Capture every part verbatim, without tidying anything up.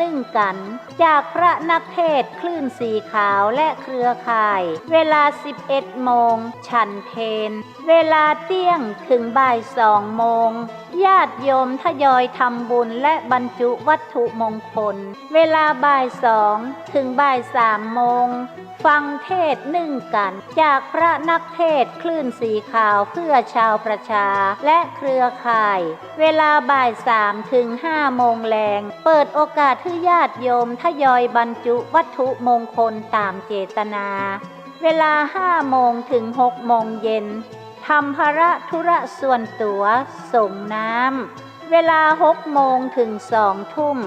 นึ่งกั๋น จากพระนักเทศน์คลื่นสีขาวและเครือข่าย เวลาสิบเอ็ดโมง ฉันเพล เวลาเตี้ยงเถิงบ่ายสองโมง ญาติโยมทยอยทำบุญและบรรจุวัตถุมงคล เวลาบ่ายสองเถิงบ่ายสามโมง ฟังเทศน์นึ่งกั๋น จากพระนักเทศน์คลื่นสีขาวเพื่อชาวประชาและเครือข่าย เวลาบ่ายสามเถิงห้าโมงแลง เปิดโอกาสหื้อญาติโยมทยอยบรรจุวัตถุมงคลต๋ามเจตนา เวลาห้าโมงเถิงหกโมงเย็น ทำภาระธุระส่วนตั๋ว สรงน้ำ เวลาหกโมงเถิงสองทุ่ม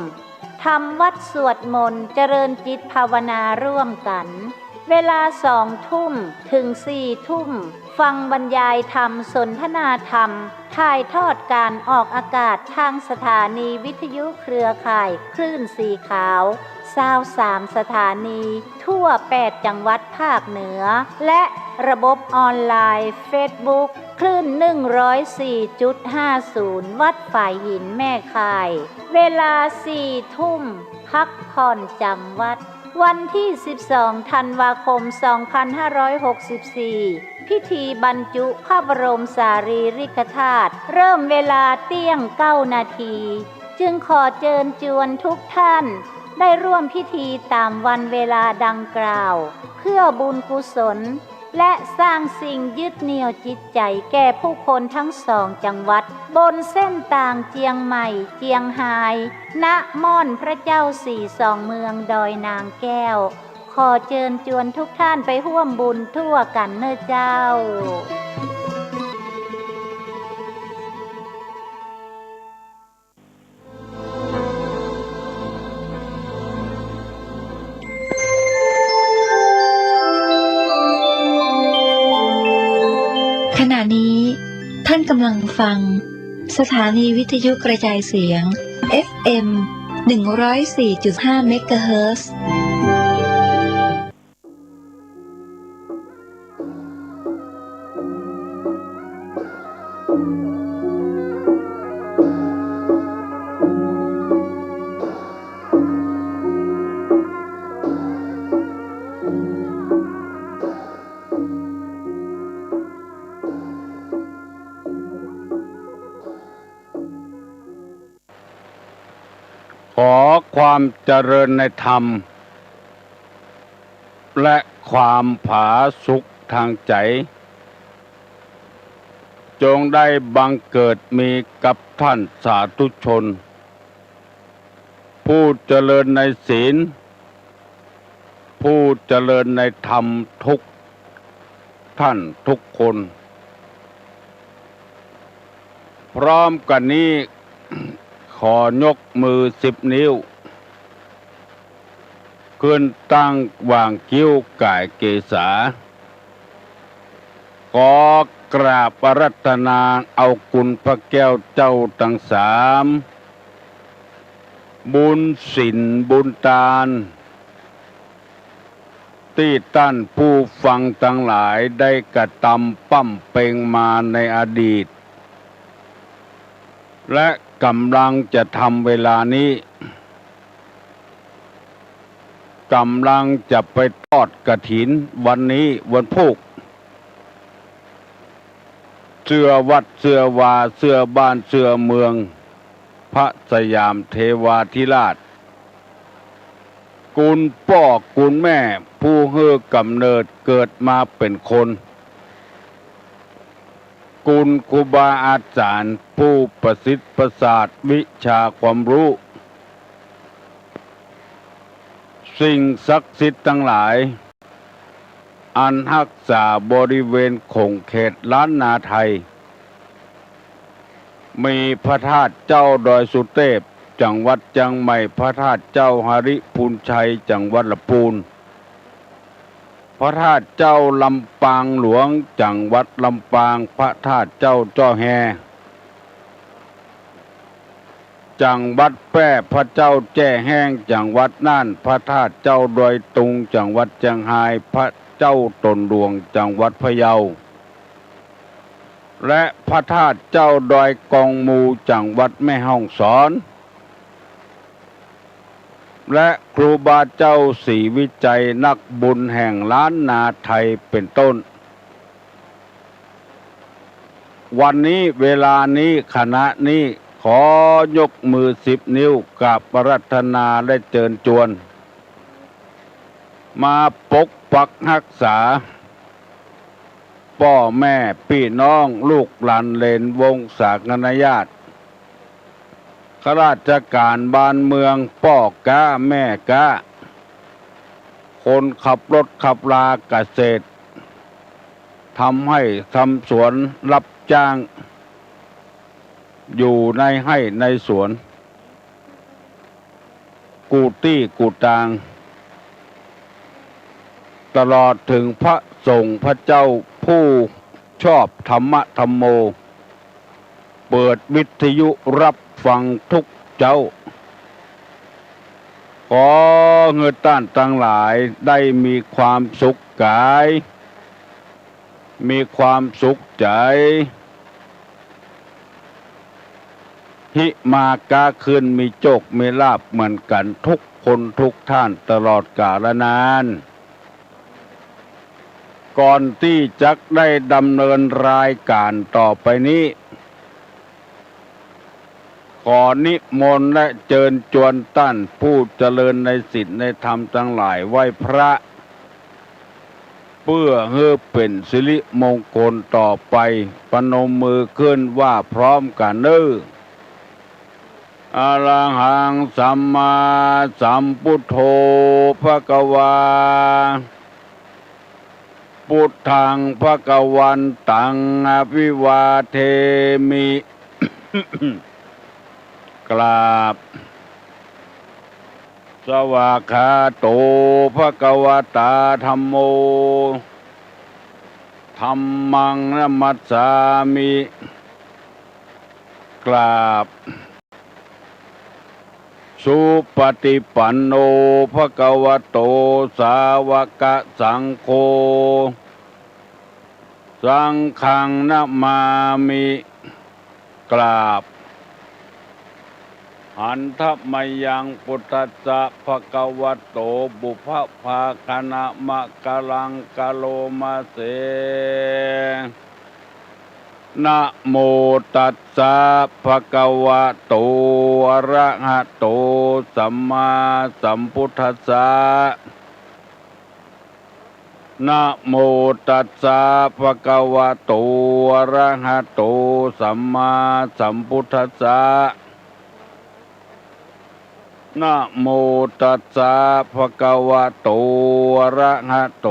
ทำวัตรสวดมนต์เจริญจิตภาวนาร่วมกั๋น เวลาสองทุ่มเถิงสี่ทุ่ม ฟังบรรยายธรรม สนทนาธรรม ถ่ายทอดก๋านออกอากาศทางสถานีวิทยุเครือข่ายคลื่นสีขาว ซาวสามสถานี ทั่วแปดจังหวัดภาคเหนือ และระบบออนไลน์เฟซบุ๊ก คลื่นหนึ่งร้อยสี่จุดห้าศูนย์ วัดฝายหินแม่ข่าย เวลาสี่ทุ่ม พักผ่อนจ๋ำวัด วันที่สิบสองธันวาคมสองพันห้าร้อยหกสิบสี่ พิธีบรรจุพระบรมสารีริกธาตุ เริ่มเวลาเตี้ยงเก้านาที จึงขอเจิญจวนทุกท่านได้ร่วมพิธีต๋ามวันเวลาดังกล่าว เพื่อบุญกุศล และสร้างสิ่งยึดเหนี่ยวจิตใจ๋แก่ผู้คนทั้งสองจังหวัด บนเส้นตางเจียงใหม่ เจียงฮาย ณ ม่อนพระเจ้าสี่สองเมืองดอยนางแก้ว ขอเจิญจวนทุกท่านไปฮ่วมบุญทั่วกั๋นเน่อเจ้า ขณะนี้ท่านกำลังฟังสถานีวิทยุกระจายเสียง เอฟเอ็ม หนึ่งร้อยสี่จุดห้า เมกะเฮิรตซ์ ขอความเจริญในธรรม และความผาสุกทางใจ๋ จงได้บังเกิดมีกับท่านสาธุชน ผู้เจริญในศีล ผู้เจริญในธรรมทุกท่านทุกคน พร้อมกั๋นนี้ ขอยกมือสิบนิ้ว ขึ้นตั้งหว่างคิ้วก๋ายเกศา ขอกราบอาราธนาเอาคุณพระแก้วเจ้าตังสาม บุญศีลบุญตาน ตี้ต้านผู้ฟังตังหลายได้กระตำปำเป็งมาในอดีต และก๋ำลังจะทำเวลานี้ ก๋ำลังจะไปทอดกฐินวันนี้วันพูก เสื้อวัดเสื้อวา เสื้อบ้านเสื้อเมือง พระสยามเทวาธิราช คุณป้อคุณแม่ผู้หื้อกำเนิดเกิดมาเป๋นคน คุณครูบาอาจ๋ารย์ผู้ประสิทธิ์ประสาทวิชาความฮู้ สิ่งศักดิ์สิทธิ์ตังหลาย อันฮักษาบริเวณขงเขตล้านนาไทย มีพระธาตุเจ้าดอยสุเตพ จังหวัดเจียงใหม่ พระธาตุเจ้าหริพูนชัย จังหวัดละปูน พระธาตุเจ้าลำปางหลวง จังหวัดลำปาง พระธาตุเจ้าจ้อแฮ จังหวัดแพร่ พระเจ้าแจ้แฮ้ง จังหวัดน่าน พระธาตุเจ้าดอยตุง จังหวัดเจียงฮาย พระเจ้าตนหลวง จังหวัดพะเยา และพระธาตุเจ้าดอยกองมู จังหวัดแม่ฮ่องสอน และครูบาเจ้าศรีวิชัยนักบุญแห่งล้านนาไทยเป็นต้น วันนี้เวลานี้ขณะนี้ขอยกมือสิบนิ้วกราบอาราธนาและเจิญจวน มาปกปักฮักษา ป้อแม่ปี้น้องลูกหลานเหลนวงศาคณาญาติ ข้าราชก๋านบ้านเมือง ป้อก๊าแม่ก๊า คนขับรถขับลาเกษตร ทำไฮ่ทำสวนรับจ้าง อยู่ในไฮ่ในสวน กู้ตี้กู้ตาง ตลอดเถิงพระสงฆ์พระเจ้าผู้ชอบธรรมะธัมโม เปิดวิทยุรับฟังทุกเจ๊า ขอหื้อต้านตังหลายได้มีความสุขก๋าย มีความสุขใจ๋ ฮิมาก๊าคืนมีโจคมีลาภเหมือนกั๋นทุกคนทุกท่านตลอดกาลนาน ก่อนตี้จักได้ดำเนินรายก๋านต่อไปนี้ ขอนิมนต์และเจิญจวนต้านผู้เจริญในศีลในธรรมตังหลายไหว้พระ เปื้อหื้อเป๋นสิริมงคลต่อไป ประนมมือขึ้นว่าพร้อมกั๋นเน่อ อะระหังสัมมาสัมพุทโธภะคะวา พุทธังภะคะวันตังอะภิวาเทมิ กราบ สวากขาโตภะคะวะตาธัมโม ธัมมังนะมัสสามิ กราบ สุปฏิปันโนภะคะวะโต สาวกสังโฆ สังฆังนะมามิ กราบ หันทะมะยัง พุทธัสสะภะคะวะโต ปุพพะภาคะนะมะกะลัง กะโรมะเส นะโมตัสสะภะคะวะโต อะระหะโต สัมมาสัมพุทธัสสะ นะโมตัสสะภะคะวะโต อะระหะโต สัมมาสัมพุทธัสสะ นะโมตัสสะภะคะวะโต อะระหะโต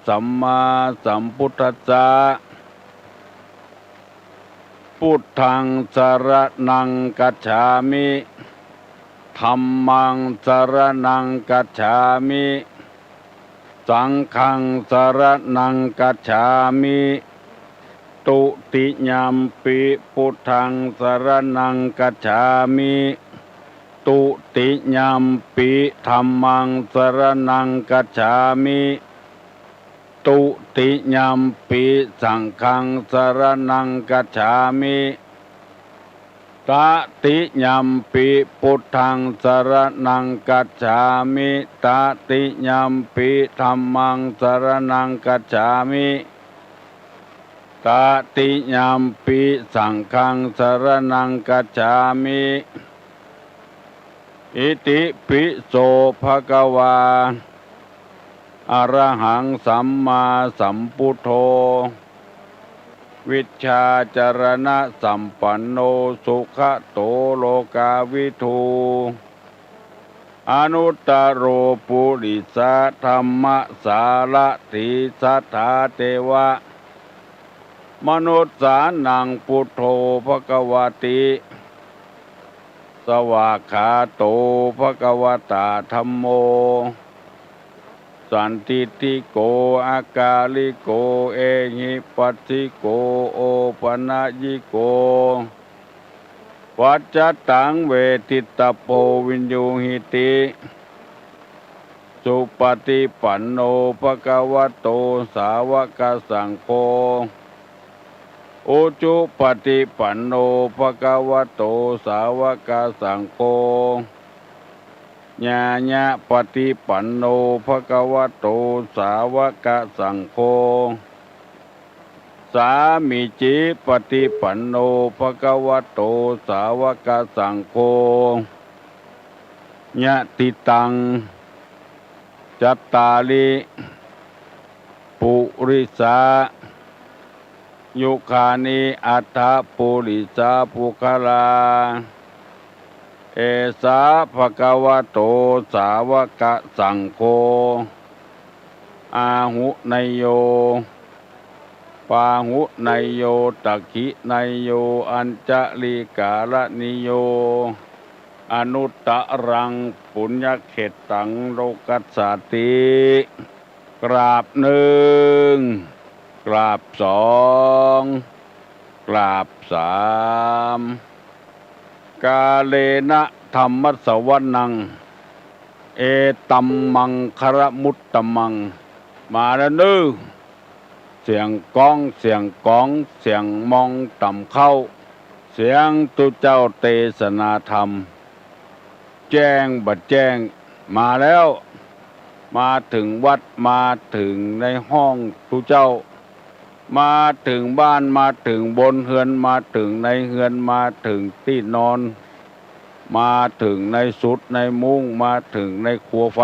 สัมมาสัมพุทธัสสะ พุทธังสะระณังคัจฉามิ ธัมมังสะระณังคัจฉามิ สังฆังสะระณังคัจฉามิ ตุติยัมปิพุทธังสะระณังคัจฉามิ ตุติยัมปิธัมมังสะระณังคัจฉามิ ตุติยัมปิสังฆังสะระณังคัจฉามิ ตะติยัมปิพุทธังสะระณังคัจฉามิ ตะติยัมปิธัมมังสะระณังคัจฉามิ ตะติยัมปิสังฆังสะระณังคัจฉามิ อิติปิโสภะคะวา อะระหังสัมมาสัมพุทโธ วิชชาจะรณะสัมปันโน สุขะโตโลกาวิทู อนุตตะโรปุริสะธัมมะสารถี สัทธาเตวะมนุสสานัง พุทโธภะคะวะติ สวากขาโตภะคะวะตาธัมโม สันทิฏฐิโก อะกาลิโก เอหิปัสสิโก โอปะนะยิโก ปัจจตังเวทิตะโพ วิญญูหิติ สุปะฏิปันโนภะคะวะโต สาวะกะสังโฆ อุจุปะฏิปันโนภะคะวะโต สาวะกะสังโฆ ญาญาปฏิปันโน ภะคะวะโต สาวกสังโฆ สามีจิปฏิปันโน ภะคะวะโต สาวกสังโฆ ยะถิตัง จัตตาริ ปุริสา ยุคานิ อัตถะ ปุริสา ปุคคลา เอสา ภะคะวะโต สาวกสังโฆ อาหุเนยโย ปาหุเนยโย ตักขิเนยโย อัญจลิกาละนิโย อนุตตรัง ปุญญเขตตัง โลกัสสาติ กราบหนึ่ง กราบสอง กราบสาม กาเลนะ ธัมมสวนัง เอตัมมังคะละมุตตมัง มาแล้วเน้อ เสียงก้อง เสียงก๋อง เสียงมองต่ำเข้า เสียงตุ๊เจ้าเตสนาธรรม แจ้งบ่แจ้ง มาแล้ว มาเถิงวัด มาเถิงในห้องตุ๊เจ้า มาเถิงบ้าน มาเถิงบนเฮือน มาเถิงในเฮือน มาเถิงตี้นอน มาเถิงในสุดในมุ้ง มาเถิงในครัวไฟ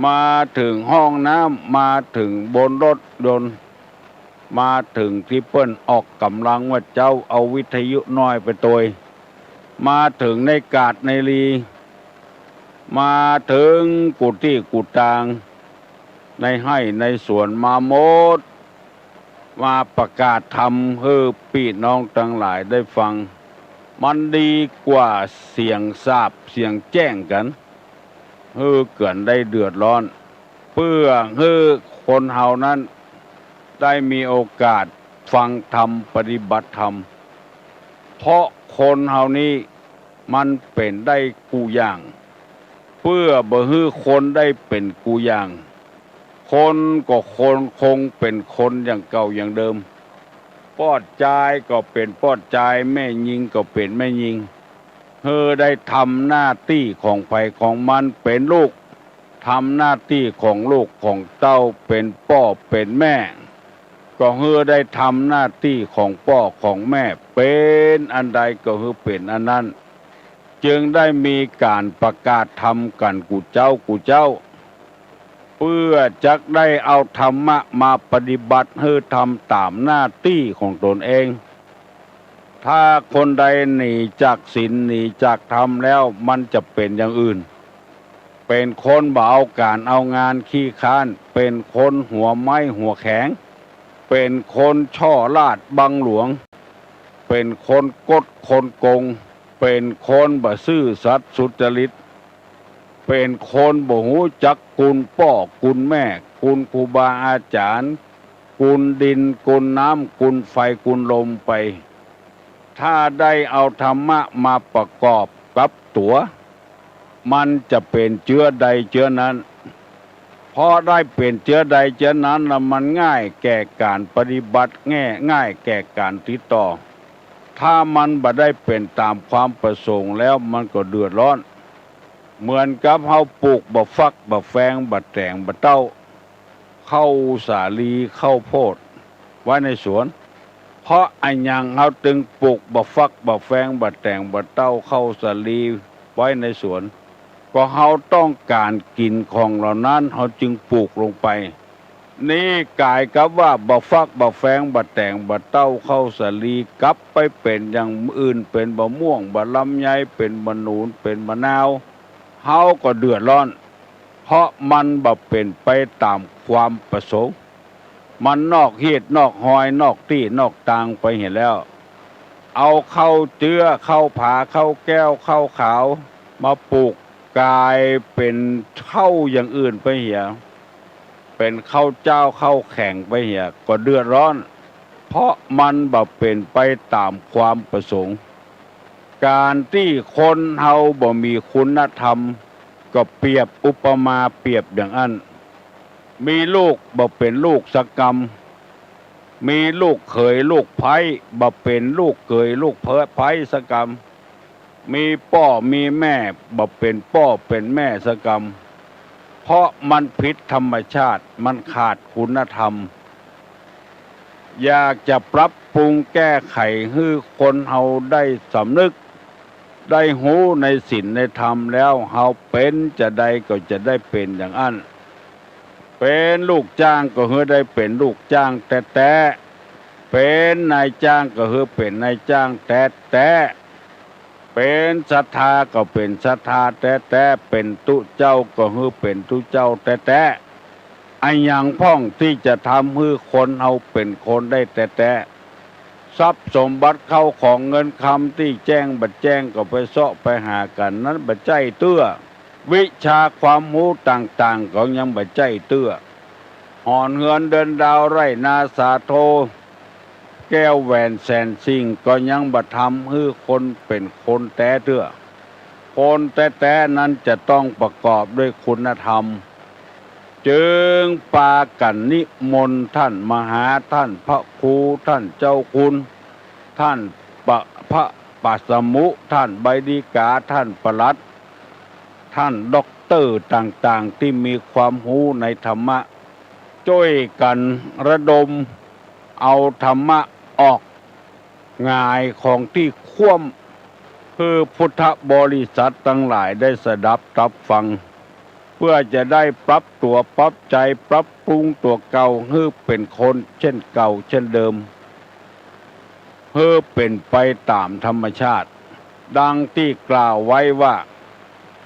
มาเถิงห้องน้ำ มาเถิงบนรถยนต์ มาเถิงตี้เปิ้นออกก๋ำลังว่าเจ้า เอาวิทยุน้อยไปตวย มาเถิงในกาดในลี มาเถิงกู้ตี้กู้ตาง ในไฮ่ในสวน มาหมด มาประกาศธรรมหื้อปี้น้องตังหลายได้ฟัง มันดีกว่าเสียงสาปเสียงแจ้งกั๋น หื้อกั๋นได้เดือดร้อน เปื้อหื้อคนเฮานั้นได้มีโอกาสฟังธรรม ปฏิบัติธรรม เพราะคนเฮานี้มันเป๋นได้กู้อย่าง เปื้อบ่หื้อคนได้เป๋นกู้อย่าง คนก็คน คงเป๋นคนอย่างเก่าอย่างเดิม ป้อจายก็เป๋นป้อจาย แม่ญิงก็เป๋นแม่ญิง หื้อได้ทำหน้าตี้ของใผของมัน เป๋นลูก ทำหน้าตี้ของลูกของเต้า เป๋นป้อเป๋นแม่ ก็หื้อได้ทำหน้าตี้ของป้อของแม่ เป๋นอันใดก็หื้อเป๋นอันนั้น จึงได้มีก๋านประกาศธรรมกั๋นกู้เจ๊ากู้เจ๊า เปื้อจักได้เอาธรรมะมาปฏิบัติหื้อทำต๋ามหน้าตี้ของตนเอง ถ้าคนใดหนีจากศีลหนีจากธรรมแล้ว มันจะเป๋นอย่างอื่น เป๋นคนบ่เอาก๋านเอางาน ขี้คร้าน เป๋นคนหัวไม้หัวแข็ง เป๋นคนช่อราชบังหลวง เป๋นคนก๊ดคนโกง เป๋นคนบ่ซื่อสัตย์สุจริต เป๋นคนบ่ฮู้จักคุณป้อคุณแม่ คุณครูบาอาจ๋ารย์ คุณดินคุณน้ำ คุณไฟคุณลมไป ถ้าได้เอาธรรมะมาประกอบกับตั๋ว มันจะเป๋นเจื๊อใดเจื๊อนั้น เพราะได้เป๋นเจื๊อใดเจื๊อนั้นแล้ว มันง่ายแก่ก๋านปฏิบัติ แง่ ง่ายแก่ก๋านติดต่อ ถ้ามันบ่ได้เป๋นต๋ามความประสงค์แล้ว มันก็เดือดร้อน เหมือนกับเฮาปลูกบ่าฟักบ่าแฟงบ่าแต๋งบ่าเต้า เข้าสาลีข้าวโพดไว้ในสวน เพราะอะหยังเฮาจึงปลูกบ่าฟักบ่าแฟงบ่าแต๋งบ่าเต้าข้าวสาลีไว้ในสวน ก็เฮาต้องก๋านกิ๋นของเหล่านั้น เฮาจึงปลูกลงไป นี่ก๋ายกับว่าบ่าฟักบ่าแฟงบ่าแต๋งบ่าเต้าข้าวสาลีกลับไปเป๋นอย่างอื่น เป๋นบ่าม่วงบ่าลำไย เป๋นบ่าหนุน เป๋นบ่านาว เฮาก็เดือดร้อน เพราะมันบ่เป๋นไปต๋ามความประสงค์ มันนอกฮีตนอกฮอย นอกตี้นอกตางไปเหียแล้ว เอาข้าวเจื๊อ ข้าวผา ข้าวแก้ว ข้าวขาว มาปลูก ก๋ายเป๋นข้าวอย่างอื่นไปเหีย เป๋นข้าวเจ้าข้าวแข็งไปเหีย ก็เดือดร้อน เพราะมันบ่เป๋นไปต๋ามความประสงค์ ก๋านตี้คนเฮาบ่มีคุณธรรม ก็เปรียบอุปมาเปรียบอย่างอั้น มีลูกบ่เป๋นลูกสักกำ มีลูกเขยลูกใภ้บ่เป๋นลูกเขยลูกใภ้สักกำ มีป้อมีแม่ บ่เป๋นป้อเป๋นแม่สักกำ เพราะมันผิดธรรมชาติ มันขาดคุณธรรม อยากจะปรับปรุงแก้ไขหื้อคนเฮาได้สำนึก ได้ฮู้ในศีลในธรรมแล้ว เฮาเป๋นจาใดก็จะได้เป๋นอย่างอั้น เป๋นลูกจ้างก็หื้อได้เป๋นลูกจ้างแต๊ๆ เป๋นนายจ้างก็หื้อเป๋นนายจ้างแต๊ๆ เป๋นศรัทธาก็เป๋นศรัทธาแต๊ๆ เป๋นตุ๊เจ้าก็หื้อเป๋นตุ๊เจ้าแต๊ๆ อะหยังพ่องตี้จะทำหื้อคนเฮาเป๋นคนได้แต๊ๆ ทรัพย์สมบัติเข้าของเงินคำตี้แจ้งบ่แจ้งก็ไปเซาะไปหากั๋นนั้นบ่ใจ้เตื้อ วิชาความฮู้ต่างๆ ก็ยังบ่ใจ้เตื้อ หอนเฮือนเดือนดาวไร่นาสาโท แก้วแหวนแสนสิ่งก็ยังบ่ทำหื้อคนเป๋นคนแต๊เตื้อ คนแต๊ๆ นั้นจะต้องประกอบด้วยคุณธรรม จึงปากั๋นนิมนต์ต้านมหา ต้านพระครู ต้านเจ้าคุณ ต้านปะ พระปาสมุ ต้านใบดีกา ต้านปลัด ต้านด็อกเตอร์ต่างๆ ตี้มีความฮู้ในธรรมะ จ้วยกั๋นระดมเอาธรรมะออก หงายของตี้คว่ำ หื้อพุทธบริษัทตังหลายได้สดับตับฟัง เปื้อจะได้ปรับตั๋วปรับใจ๋ ปรับปรุงตั๋วเก่าหื้อเป๋นคนเช่นเก่าเช่นเดิม หื้อเป๋นไปต๋ามธรรมชาติ ดังตี้กล่าวไว้ว่า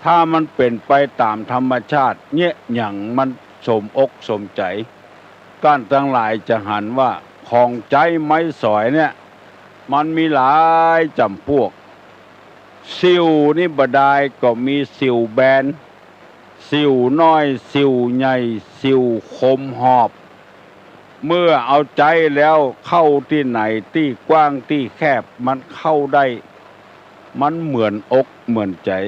ถ้ามันเป๋นไปต๋ามธรรมชาติ เยียะหยังมันสมอกสมใจ๋ ต้านตังหลายจะหันว่า ของใจ๊ไม้สอยเนี่ย มันมีหลายจ๋ำปวก สิ่วนี่บ่ดาย ก็มีสิ่วแบน สิ่วน้อย สิ่วใหญ่ สิ่วคมหอบ เมื่อเอาใจ๊แล้ว เข้าตี้ไหน ตี้กว้างตี้แคบ มันเข้าได้ มันเหมือนอกเหมือนใจ๋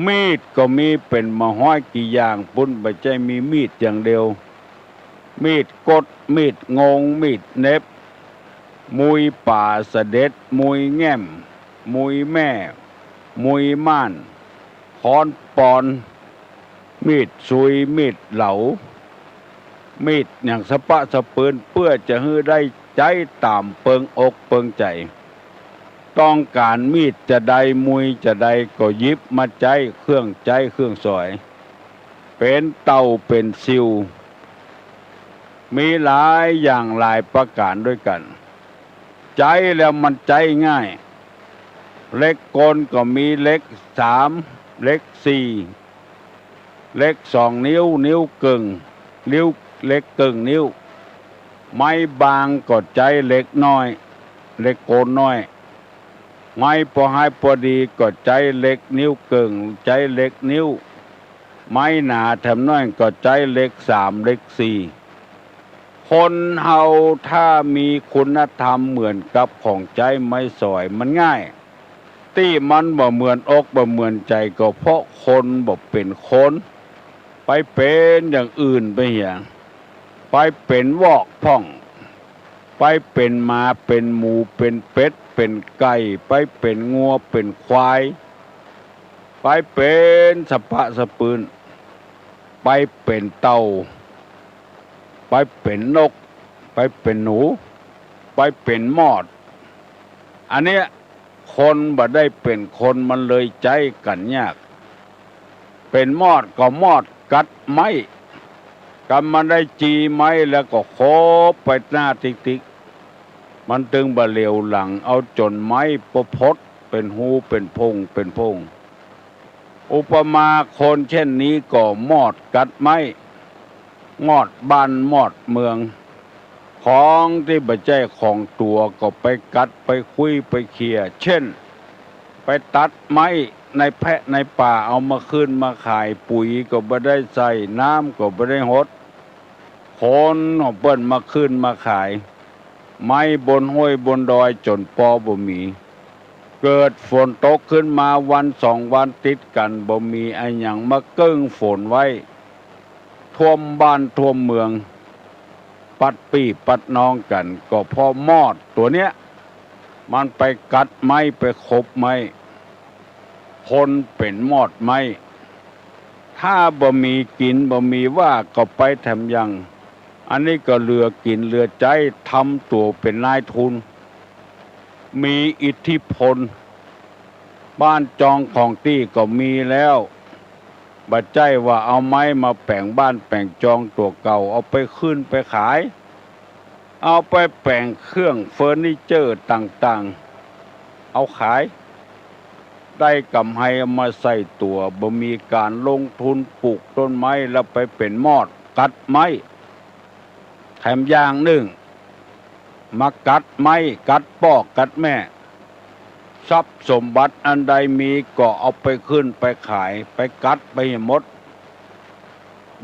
มีดก็มีเป๋นบ่าฮ้อยกี่อย่างปู้น บ่ใจ้มีมีดอย่างเดียว มีดก๊ด มีดงง มีดเหน็บ มุยป๋าสะเด็ด มุยแง่ม มุยแม่ มุยม่าน ค้อนปอน มีดซุย มีดเหลา มีดหยังสะป๊ะสะปืน เปื้อจะหื้อได้ใจ๊ต๋ามเปิงอกเปิงใจ๋ ต้องก๋านมีดจาใด มุยจาใด ก็หยิบมาใจ๊ เครื่องใจ๊เครื่องสอย เป๋นเต่าเป๋นสิ่ว มีหลายอย่างหลายประก๋านด้วยกั๋น ใจ๊แล้วมันใจ๊ง่าย เหล็กกลก็มีเหล็กสาม เหล็กสี่ เหล็กสองนิ้ว นิ้วเกิ่ง นิ้ว เหล็กเกิ่งนิ้ว ไม้บางก็ใจ๊เหล็กน้อย เหล็กกลน้อย ไม้ปอฮ้ายปอดีก็ใจ๊เหล็กนิ้วเกิ่ง ใจ๊เหล็กนิ้ว ไม้หนาแถมน้อยก็ใจ๊เหล็กสาม เหล็กสี่ คนเฮาถ้ามีคุณธรรมเหมือนกับของใจ๊ไม้สอยมันง่าย ตี้มันบ่เหมือนอกบ่เหมือนใจ๋ ก็เพราะคนบ่เป๋นคน ไปเป๋นอย่างอื่นไปเหีย ไปเป๋นวอกพ่อง ไปเป๋นหมา เป๋นหมู เป๋นเป็ด เป๋นไก่ ไปเป๋นงัว เป๋นควาย ไปเป๋นสะป๊ะสะปืน ไปเป๋นเต่า ไปเป๋นนก ไปเป๋นหนู ไปเป๋นมอด อันเนี้ย คนบ่ได้เป๋นคนมันเลยใจ๊กั๋นยาก เป๋นมอดก็มอดกัดไม้ กำมันได้จีไม้แล้วก็โขบไปหน้าติ๊กๆ มันตึงบ่เหลียวหลัง เอาจ๋นไม้ปะพดเป๋นฮูเป๋นโพงเป๋นโพง อุปมาคนเช่นนี้ก็มอดกัดไม้ มอดบ้านมอดเมือง ของตี้บ่ใจ้ของตั๋วก็ไปกัดไปคุ้ยไปเขี่ย เช่น ไปตัดไม้ในแพะในป่าเอามาคืนมาขาย ปุ๋ยก็บ่ได้ใส่ น้ำก็บ่ได้หด คนของเปิ้นมาคืนมาขาย ไม้บนห้วยบนดอยจ๋นปอบ่มี เกิดฝนตกขึ้นมาวันสองวันติดกั๋น บ่มีอะหยังมาเกิ่งฝนไว้ ท่วมบ้านท่วมเมือง ปัดปี้ปัดน้องกั๋น ก็เพราะมอดตั๋วเนี้ย มันไปกัดไม้ไปโขบไม้ คนเป๋นมอดไม้ ถ้าบ่มีกิ๋นบ่มีว่าก็ไปแถมยัง อันนี้ก็เหลือกิ๋นเหลือใจ๊ ทำตั๋วเป๋นนายทุน มีอิทธิพล บ้านจองของตี้ก็มีแล้ว บ่ใจ้ว่าเอาไม้มาแป๋งบ้านแป๋งจองตั๋วเก่า เอาไปขึ้นไปขาย เอาไปแป๋งเครื่องเฟอร์นิเจอร์ต่างๆ เอาขาย ได้กำไรเอามาใส่ตั๋ว บ่มีก๋านลงทุนปลูกต้นไม้ แล้วไปเป๋นมอดกัดไม้ แถมอย่างนึ่ง มากัดไม้ กัดป้อกัดแม่ ทรัพย์สมบัติอันใดมีก็เอาไปขึ้นไปขาย ไปกัดไปหื้อหมด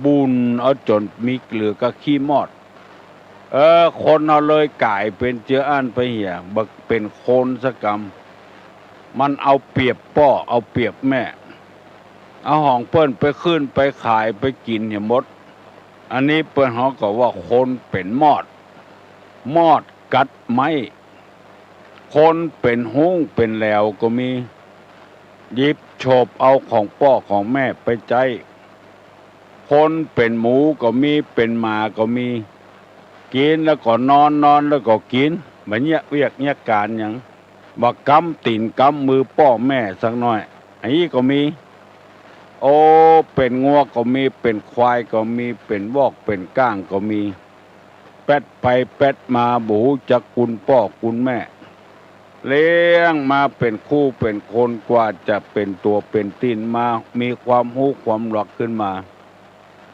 บุญเอาจ๋นมีเหลือก้าขี้มอด เออ คนเฮาเลยก๋ายเป๋นเจืออั้นไปเหีย บ่เป๋นคนสักกำ มันเอาเปรียบป้อเอาเปรียบแม่ เอาของเปิ้นไปขึ้นไปขายไปกิ๋นหื้อหมด อันนี้เปิ้นฮ้องก็ว่าคนเป๋นมอด มอดกัดไม้ คนเป๋นฮุ้งเป๋นแหลวก็มี หยิบโฉบเอาของป้อของแม่ไปใจ๊ คนเป๋นหมูก็มี เป๋นหมาก็มี กิ๋นแล้วก็นอน นอนแล้วก็กิ๋น บ่เยียะเวียกเยียะก๋านหยัง บ่กำตี๋นกำมือป้อแม่สักหน้อย อันนี้ก็มี โอ้ เป๋นงัวก็มี เป๋นควายก็มี เป๋นวอกเป๋นก้างก็มี แป๊ดไปแป๊ดมาบ่ฮู้จักกุณป้อกุณแม่ เลี้ยงมาเป๋นคู่เป๋นคน กว่าจะเป๋นตั๋วเป๋นตี๋นมา มีความฮู้ความหลักขึ้นมา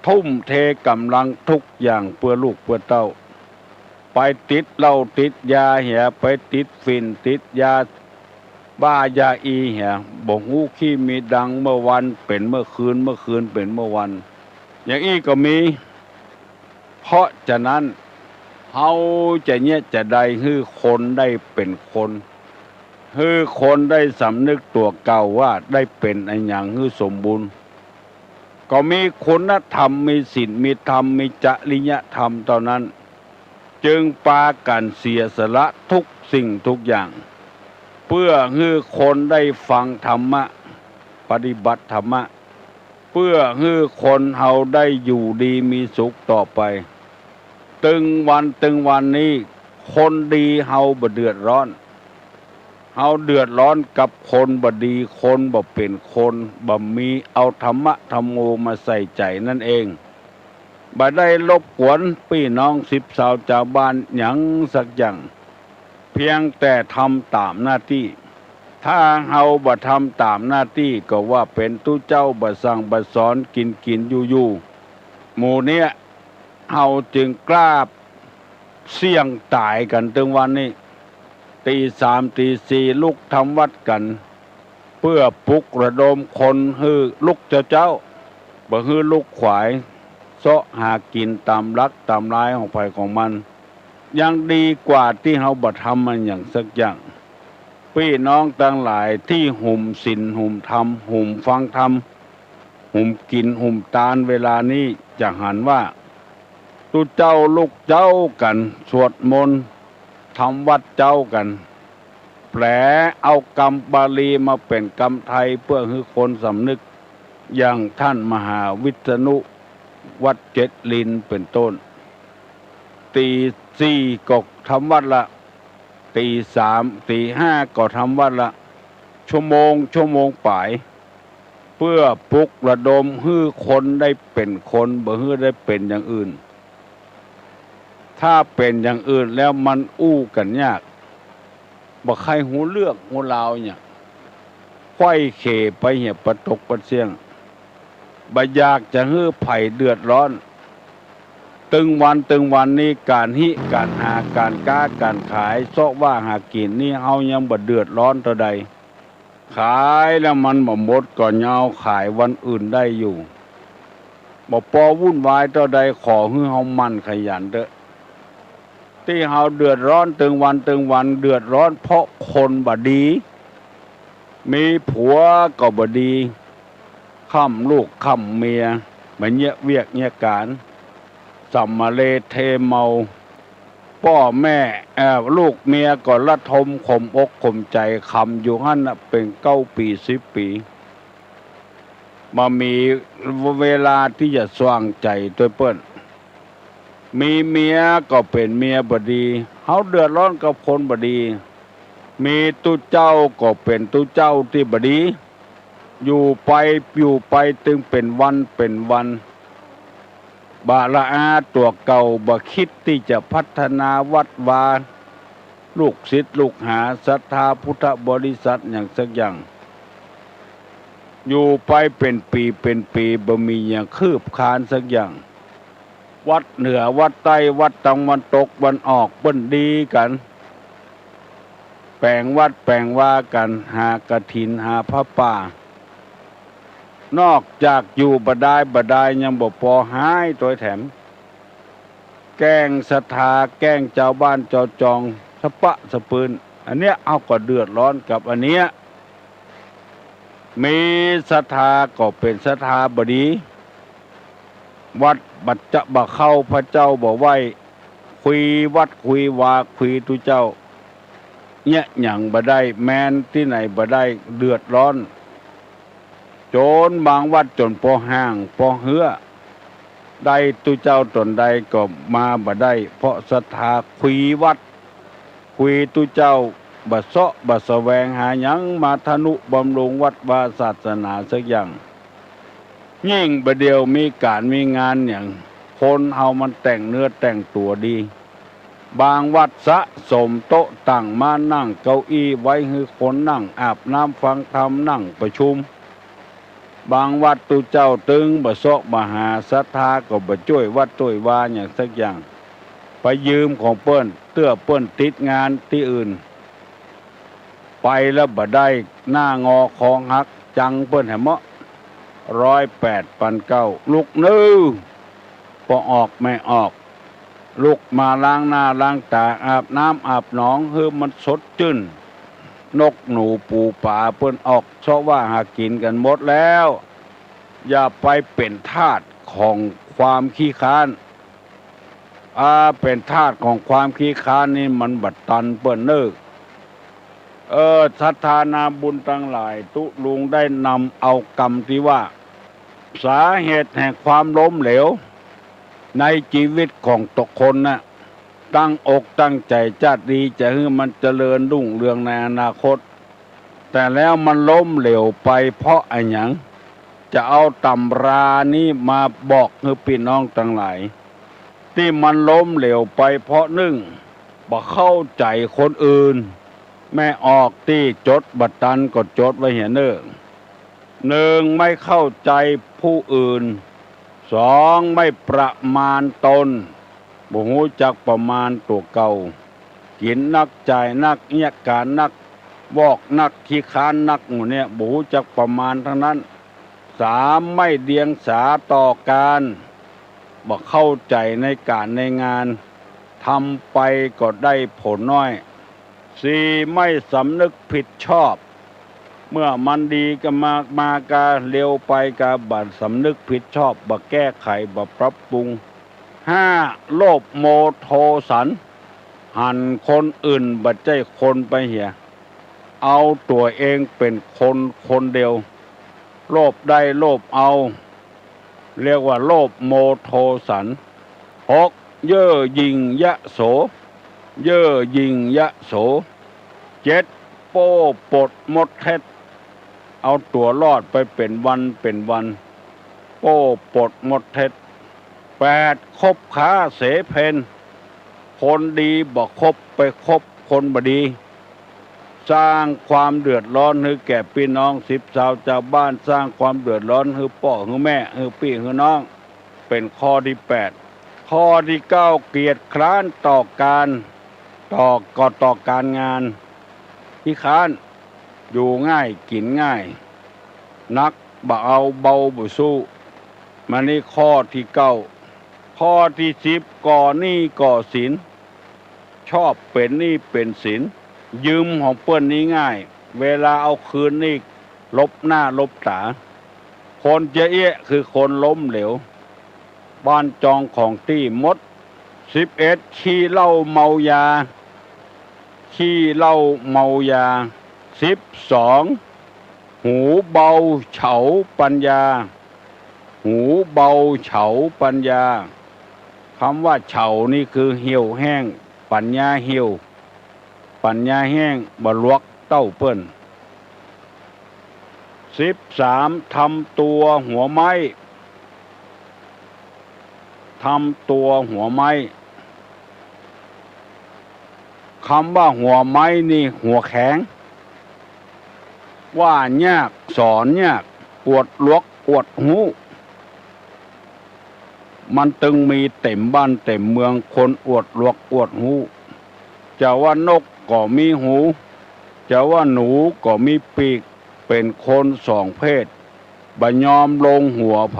ทุ่มเทก๋ำลังทุกอย่างเปื้อลูกเปื้อเต้า ไปติดเหล้าติดยาเหีย ไปติดฝิ่นติดยาบ้ายาอีเหีย บ่ฮู้ขี้มีดัง เมื่อวันเป๋นเมื่อคืน เมื่อคืนเป๋นเมื่อวัน อย่างอี้ก็มี เพราะฉะนั้น เฮาจะเยียะจาใดหื้อคนได้เป๋นคน หื้อคนได้สำนึกตั๋วเก่าว่าได้เป๋นอะหยังหื้อสมบูรณ์ ก็มีคุณธรรม มีศีล มีธรรม มีจริยธรรมเต้านั้น จึงปากั๋นเสียสละทุกสิ่งทุกอย่าง เปื้อหื้อคนได้ฟังธรรมะ ปฏิบัติธรรมะ เปื้อหื้อคนเฮาได้อยู่ดีมีสุขต่อไป ตึงวันตึงวันนี้ คนดีเฮาบ่เดือดร้อน เฮาเดือดร้อนกับคนบ่ดี คนบ่เป๋นคน บ่มีเอาธรรมะธัมโมมาใส่ใจ๋นั่นเอง บ่ได้รบกวนปี้น้องสิบสาวจาวบ้านหยังสักอย่าง เพียงแต่ทำต๋ามหน้าตี้ ถ้าเฮาบ่ทำต๋ามหน้าตี้ก็ว่าเป๋นตุ๊เจ้าบ่สั่งบ่สอน กิ๋นกิ๋นอยู่อยู่ หมู่เนี้ย เฮาจึงกล้าเสี่ยงต๋ายกั๋นตึงวันนี้ ตี๋สามตี๋สี่ลุกทำวัตรกั๋น เปื้อปลุกระดมคนหื้อลุกเจ๊าๆ บ่หื้อลุกขวาย เซาะหากิ๋นต๋ามหลักต๋ามลายของใผของมัน ยังดีกว่าตี้เฮาบ่ทำมันหยังสักอย่าง ปี้น้องตังหลายตี้หุมศีลหุมธรรม หุมฟังธรรม หุมกิ๋นหุมตานเวลานี้ จะหันว่า ตุ๊เจ้าลุกเจ๊ากั๋น สวดมนต์ ทำวัตรเจ๊ากั๋น แปลเอากำบาลีมาเป๋นกำไทย เปื้อหื้อคนสำนึก อย่างต้านมหาวิษณุ วัดเจ็ดลิน เป๋นต้น ตี๋สี่ก็ทำวัตรละ ตี๋สาม ตี๋ห้าก็ทำวัตรละ ชั่วโมง ชั่วโมงป๋าย เปื้อปลุกระดมหื้อคนได้เป๋นคน บ่หื้อได้เป๋นอย่างอื่น ถ้าเป๋นอย่างอื่นแล้วมันอู้กั๋นยาก บ่ใค่ฮู้เรื่องฮู้ราวหยัง ไขว้เขวไปเหียปะตกปะเสี้ยง บ่อยากจะหื้อใผเดือดร้อน ตึงวันตึงวันนี้ก๋านฮิก๋านหาก๋านก๊าก๋านขาย เซาะว่าหากิ๋นนี้ เฮายังบ่เดือดร้อนเต้าใด ขายแล้วมันบ่หมดก็ยังเอาขายวันอื่นได้อยู่ บ่ปอวุ่นวายเต้าใด ขอหื้อเฮาหมั่นขยันเต๊อะ ตี้เฮาเดือดร้อนตึงวันตึงวัน เดือดร้อนเพราะคนบ่ดี มีผัวก็บ่ดี ค้ำลูกค้ำเมีย บ่เยียะเวียกเยียะก๋าน สำมะเลเทเมา ป้อแม่ เอ่อ ลูกเมียก็ระทมขมอกขมใจ๋ ขำอยู่หั้นน่ะเป๋นเก้าปี๋สิบปี๋ บ่มีเวลาตี้จะสว่างใจ๋ตวยเปิ้น มีเมียก็เป๋นเมียบ่ดี เฮาเดือดร้อนกับคนบ่ดี มีตุ๊เจ้าก็เป๋นตุ๊เจ้าตี้บ่ดี อยู่ไป อยู่ไปตึงเป๋นวันเป๋นวัน บ่ละอาตั๋วเก่า บ่กึ๊ดตี้จะพัฒนาวัดวา ลูกศิษย์ลูกหา ศรัทธาพุทธบริษัทหยังสักอย่าง อยู่ไปเป๋นปี๋เป๋นปี๋ บ่มีหยังคืบคลานสักอย่าง วัดเหนือวัดใต้ วัดตะวันตกตะวันออก เปิ้นดีกั๋น แป๋งวัดแป๋งวากั๋น หากฐินหาผ้าป่า นอกจากอยู่บ่ดายบ่ดาย ยังบ่ปอหายตวยแถม แก้งศรัทธา แก้งจาวบ้านจาวจอง สะปะสะปืน อันเนี้ยเฮาก็เดือดร้อนกับอันเนี้ย มีศรัทธาก็เป๋นศรัทธาบ่ดี วัดบ่จะบ่เข้า พระเจ้าบ่ไหว้ คุยวัดคุยวา คุยตุ๊เจ้า เยียะหยังบ่ได้ แมนตี้ไหนบ่ได้ เดือดร้อน จ๋นบางวัดจ๋นปอห้างปอเฮือ ได้ตุ๊เจ้าต๋นใดก็มาบ่ได้ เพราะศรัทธาคุยวัด คุยตุ๊เจ้า บ่เซาะบ่แสวงหาหยังมาทะนุบำรุงวัดวาศาสนาสักอย่าง ยิ่งบ่าเดี่ยวมีก๋านมีงานหยัง คนเฮามันแต่งเนื้อแต่งตั๋วดี บางวัดสะสมโต๊ะตั้งม้านั่ง เก้าอี้ไว้หื้อคนนั่ง อาบน้ำฟังธรรม นั่งประชุม บางวัดตุ๊เจ้าตึงบ่เซาะบ่หา ศรัทธาก็บ่จ้วยวัดจ้วยวาหยังสักอย่าง ไปยืมของเปิ้น เตื้อเปิ้นติดงานตี้อื่น ไปแล้วบ่ได้ หน้างอคอหัก จังเปิ้นแหมเมาะ ร้อยแปดปันเก้า ลุกเน่อ ปอออกแม่ออก ลุกมาล้างหน้าล้างต๋า อาบน้ำอาบหนอง หื้อมันสดจื้น นกหนูปูป๋าเปิ้นออกเซาะว่าหากิ๋นกั๋นหมดแล้ว อย่าไปเป๋นทาสของความขี้คร้าน อา เป๋นทาสของความขี้คร้านนี่มันบ่ตันเปิ้นเน่อ เออ ศรัทธานาบุญตังหลาย ตุ๊ลุงได้นำเอากำตี้ว่า สาเหตุแห่งความล้มเหลวในจีวิตของตกคนน่ะ ตั้งอกตั้งใจ๋จาติดีจะหื้อมันเจริญรุ่งเรืองในอนาคต แต่แล้วมันล้มเหลวไปเพราะอะหยัง จะเอาตำรานี้มาบอกหื้อปี้น้องตังหลาย ตี้มันล้มเหลวไปเพราะนึ่ง บ่เข้าใจ๋คนอื่น แม่ออกตี้จดบ่ตันก็จดไว้เหียเน่อ นึ่ง ไม่เข้าใจ๋ผู้อื่น สอง ไม่ประมาณตน บ่ฮู้จักประมาณตั๋วเก่า กิ๋นนัก จ่ายนัก เยียะก๋านนัก วอกนัก ขี้คร้านนัก หมู่เนี่ย บ่ฮู้จักประมาณตังนั้น สาม ไม่เดียงสาต่อก๋าน บ่เข้าใจ๋ในก๋านในงาน ทำไปก็ได้ผลน้อย สี่ ไม่สำนึกผิดชอบ เมื่อมันดีก็มา มากา เลวไปกา บ่สำนึกผิดชอบ บ่แก้ไข บ่ปรับปรุง ห้า โลภโมโทสัน หันคนอื่นบ่ใจ้คนไปเหีย เอาตั๋วเองเป๋นคนคนเดียว โลภได้โลภเอา เรียกว่าโลภโมโทสัน หก เย่อหยิ่งยโส เย่อหยิ่งยโส เจ็ด โป้ปดมดเท็จ เอาตั๋วรอดไปเป๋นวันเป๋นวัน โป้ปดมดเท็จ แปด คบค้าเสเพณ คนดีบ่คบ ไปคบคนบ่ดี สร้างความเดือดร้อนหื้อแก่ปี้น้องสิบซาวจาวบ้าน สร้างความเดือดร้อนหื้อป้อหื้อแม่ หื้อปี้หื้อน้อง เป๋นข้อตี้แปด ข้อตี้เก้า เกียจคร้านต่อก๋าน ต่อ ก็ต่อก๋านงาน ขี้คร้าน อยู่ง่ายกิ๋นง่าย หนักบ่เอาเบาบ่สู้ มานี่ข้อตี้เก้า ข้อตี้สิบ ก่อหนี้ก่อสิน ชอบเป๋นหนี้เป๋นสิน ยืมของเปิ้นนี้ง่าย เวลาเอาคืนนี่ลบหน้าลบต๋า คนเจ๊เอี้ยะคือคนล้มเหลว บ้านจองของตี้หมด สิบเอ็ด ขี้เหล้าเมายา ขี้เหล้าเมายา สิบสอง หูเบาเฉาปัญญา หูเบาเฉาปัญญา กำว่าเฉานี่คือเหี่ยวแห้ง ปัญญาเหี่ยว ปัญญาแห้ง บ่หลวกเต้าเปิ้น สิบสาม ทำตั๋วหัวไม้ ทำตั๋วหัวไม้ กำว่าหัวไม้นี่หัวแข็ง ว่ายากสอนยาก อวดหลวกอวดฮู้ มันตึงมีเต๋มบ้านเต๋มเมืองคนอวดหลวกอวดฮู้ จะว่านกก็มีหู จะว่าหนูก็มีปีก เป๋นคนสองเพศ บ่ยอมลงหัวใผ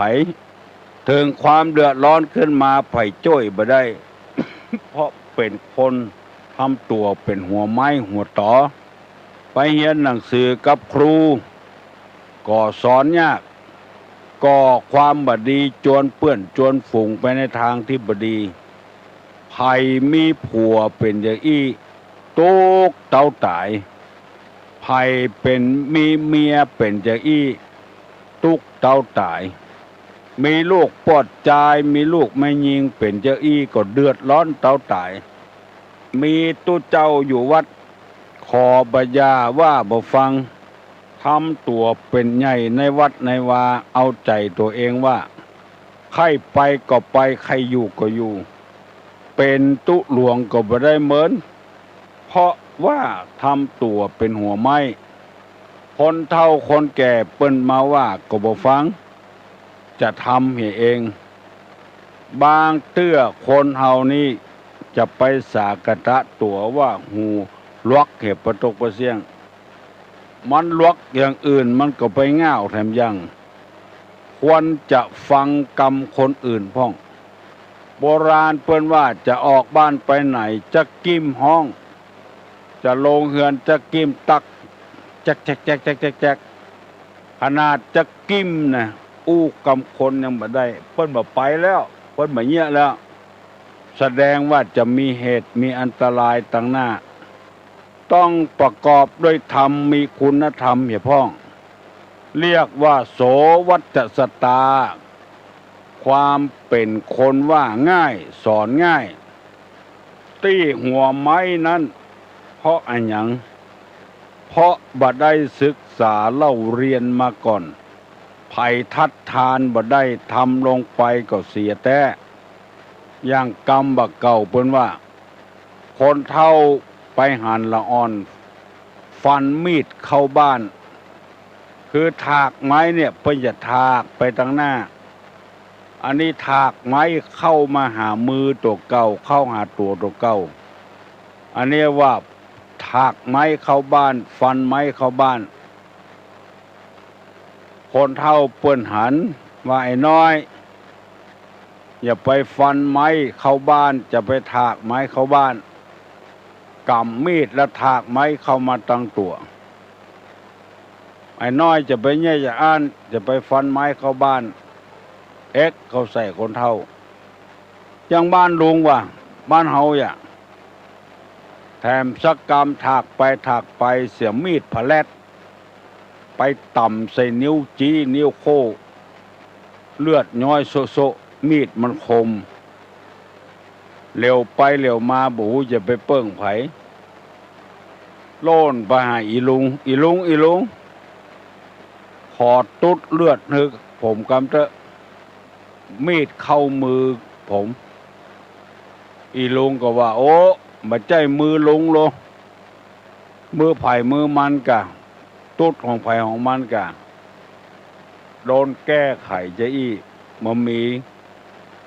เถิงความเดือดร้อนขึ้นมาใผจ้วยบ่ได้ เพราะเป๋นคนทำตั๋วเป๋นหัวไม้หัวต๋อ ไปเฮียนหนังสือกับครู ก็สอนยาก ก่อความบ่ดีจวนเปื้อนจวนฝูงไปในตางตี้บ่ดี ใผมีผัวเป๋นจาอี้ ตุ๊กเต้าต๋าย ใผเป๋นมีเมียเป๋นจาอี้ ตุ๊กเต้าต๋าย มีลูกปอดจาย มีลูกแม่ญิงเป๋นจาอี้ก็เดือดร้อนเต้าต๋าย มีตุ๊เจ้าอยู่วัด ขอบ่ยาว่าบ่ฟัง ทำตั๋วเป๋นใหญ่ในวัดในวา เอาใจ๋ตั๋วเองว่า ใค่ไปก็ไป ใค่อยู่ก็อยู่ เป๋นตุ๊หลวงก็บ่ได้เหมิน เพราะว่าทำตั๋วเป๋นหัวไม้ คนเฒ่าคนแก่เปิ้นมาว่าก็บ่ฟัง จะทำเหียเอง บางเตื้อคนเฮานี่จะไปสาขะตะตั๋วว่าหูหลวกเหียปะตกปะเสี้ยง มันหลวกอย่างอื่นมันก็ไปง่าวแถมยัง ควรจะฟังกำคนอื่นพ่อง โบราณเปิ้นว่าจะออกบ้านไปไหนจะกิ้มฮ้อง จะลงเฮือนจะกิ้มตั๊ก แจ๊กแจ๊กแจ๊กแจ๊กแจ๊กแจ๊ก ขนาดจะกิ้มนะ อู้กำคนยังบ่ได้ เปิ้นบ่ไปแล้ว เปิ้นบ่เยียะแล้ว แสดงว่าจะมีเหตุมีอันตรายตังหน้า ต้องประกอบด้วยธรรม มีคุณธรรมเหียพ่อง เรียกว่าโสวัจจสตา ความเป๋นคนว่าง่าย สอนง่าย ตี้หัวไม้นั้น เพราะอะหยัง เพราะบ่ได้ศึกษาเล่าเรียนมาก่อน ใผทัดทานบ่ได้ ทำลงไปก็เสียแต๊ อย่างกำบ่าเก่าเปิ้นว่า คนเฒ่าไปหันละอ่อน ฟันมีดเข้าบ้าน คือถากไม้เนี่ยเปิ้นจะถากไปตังหน้า อันนี้ถากไม้เข้ามาหามือตั๋วเก่า เข้าหาตั๋วตั๋วเก่า อันนี้ว่าถากไม้เข้าบ้าน ฟันไม้เข้าบ้าน คนเฒ่าเปิ้นหันว่า ไอ้น้อย อย่าไปฟันไม้เข้าบ้าน จะไปถากไม้เข้าบ้าน ก๋ำมีดแล้วถากไม้เข้ามาตังตั๋ว ไอ้น้อยจะไปเยียะจะอั้น จะไปฟันไม้เข้าบ้าน เอ็กเข้าใส่คนเฒ่า อย่างบ้านลุงว่า บ้านเฮาอย่า แถมสักกำถากไปถากไปเสียมีดผะแลด ไปต่ำใส่นิ้วจี้นิ้วโค้ เลือดย้อยโซะๆ มีดมันคม เหลียวไปเหลียวมาบ่ฮู้จะไปเปิ้งใผ โล่นไปหาอี่ลุง อี่ลุง อี่ลุง ขอตุ๊ดเลือดหื้อผมกำเต๊อะ มีดเข้ามือผม อี่ลุงก็ว่า โอ้ บ่ใจ้มือลุงโล มือใผมือมันก่ะ ตุ๊ดของใผของมันก่ะ โดนแก้ไขจะอี้ บ่มี